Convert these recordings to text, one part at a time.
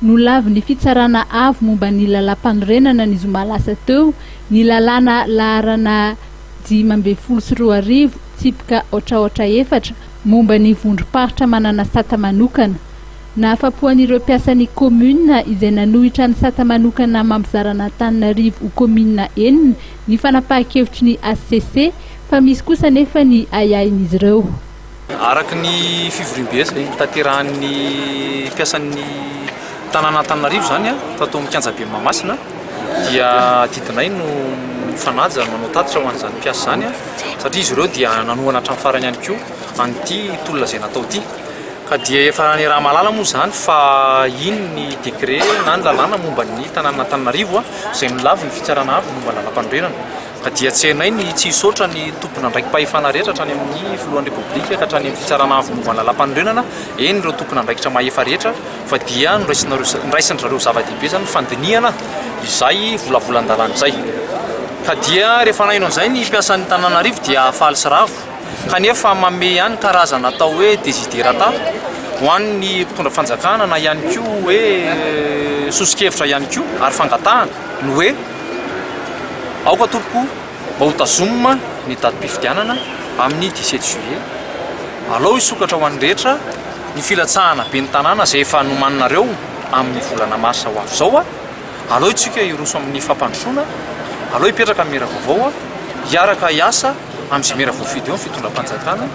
Nolavin'ny Fitsarana Avo momba ny Lalàmpanorenana ny zoma lasa teo ny lalàna laharana 2015 tsipika aotra aotra 4 momba ny vondrom-paritra manana sata manokana. Nahafapo an'ireo mpiasan'ny kaominina izay nanohitra ny sata manokana mampizara an'Antananarivo ho kaominina enina ny fanapahan-kevitry ny hcc fa misy kosa anefa ny ahiahin'izy ireo. Araka ny fivoriambe izay notanterahin'ny mpiasan'ny tanàna Antananarivo izany tato amin'ny kianjaben'i Mahamasina dia adidinay no mifanaja manao tatitra ho an'izany mpiasa izany satria izy ireo dia nanohana hatramin'ny farany ihany koa an'ity tolona izay natao ity. Ka dia efa niaraha-mahalala moa izany fa iny ny décret na ny lalàna momba ny tanànan'Antananarivo izay nolavin'ny fitsarana avo momba ny lalàmpanorenana. Ka dia tsy hainay ny tsy hisaotra ny tompon'andraiki-pahefana rehetra hatrany amin'ny filohan'ny Repoblika ka hatrany amin'ny fitsarana avo momba ny lalàmpanorenana, eny ireo tompon'andraikitra mahefa rehetra fa dia noraisinareo noraisin-dry zareo zava-dehibe izany ny fandinihana izay volavolan-dalàna izay. Ka dia rehefa naheno an'izay ny mpiasan'ny Tananarivo dia faly sy ravo kanefa manome ihany karazana atao hoe desiderata ho an'ny mpitondra fanjakana na ihany koa hoe soso-kevitra ihany koa ary fangatahana ny hoe aoka tompoko mba ho tazomina ny datim-pifidianana amin'ny 17 juillet. Alao hisokatra ho an'ny rehetra ny filatsahana ben'ny tanàna izay efa nomaninareo amin'ny volana marsa ho avy izao. Alao isika hiroso amin'ny fampandrosoana, alao hipetraka ny mera vaovao, hiaraka hiasa amin'izay mera voafidy eo ny fitondram-panjakana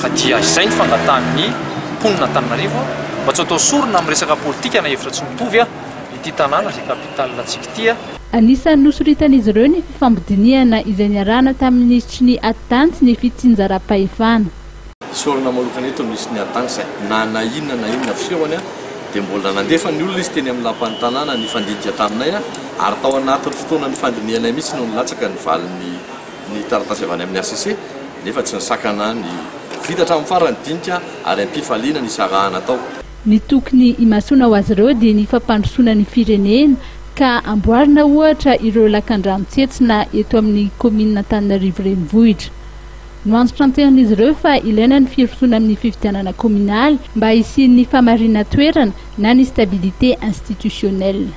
ka dia izay ny fangatahan'ny mponina Antananarivo mba tsy ho atao sorona amin'ny resaka politika na hevitra tsy mitovy ity tanàna izay capitale antsika ity. Anisan'ny nosoritan'izy ireo ny fifampidinihana izay niarahana tamin'ny minisitry ny Atitany sy ny fitsinjaram-pahefana. Isaorana manokana eto ny minisitry ny Atitany izay na na inona na inona fisehony dia mbola nandefa ny olona izy teny amin'ny lapan'ny tanàna nifandinika taminay ary tao anatin'ny fotoana nifandinihanay mihitsy no nilatsaka ny valin'ny ny taratasy avy any amin'ny hcc nefa tsy nisakana ny vita hatramin'ny farany dinika ary am-pifaliana nisarahana tao. Ny tokony himasoana ho azy ireo dia ny fampandrosoana ny firenena ka amboarina ohatra ireo lakandrano tsetsina eto amin'ny kaominina Antananarivo Renivohitra. Noantitranteran'izy ireo fa ilaina ny firosoana amin'ny fifidianana kaominaly mba hisian'ny fahamarinan-toerana na ny stabilité institutionnelle.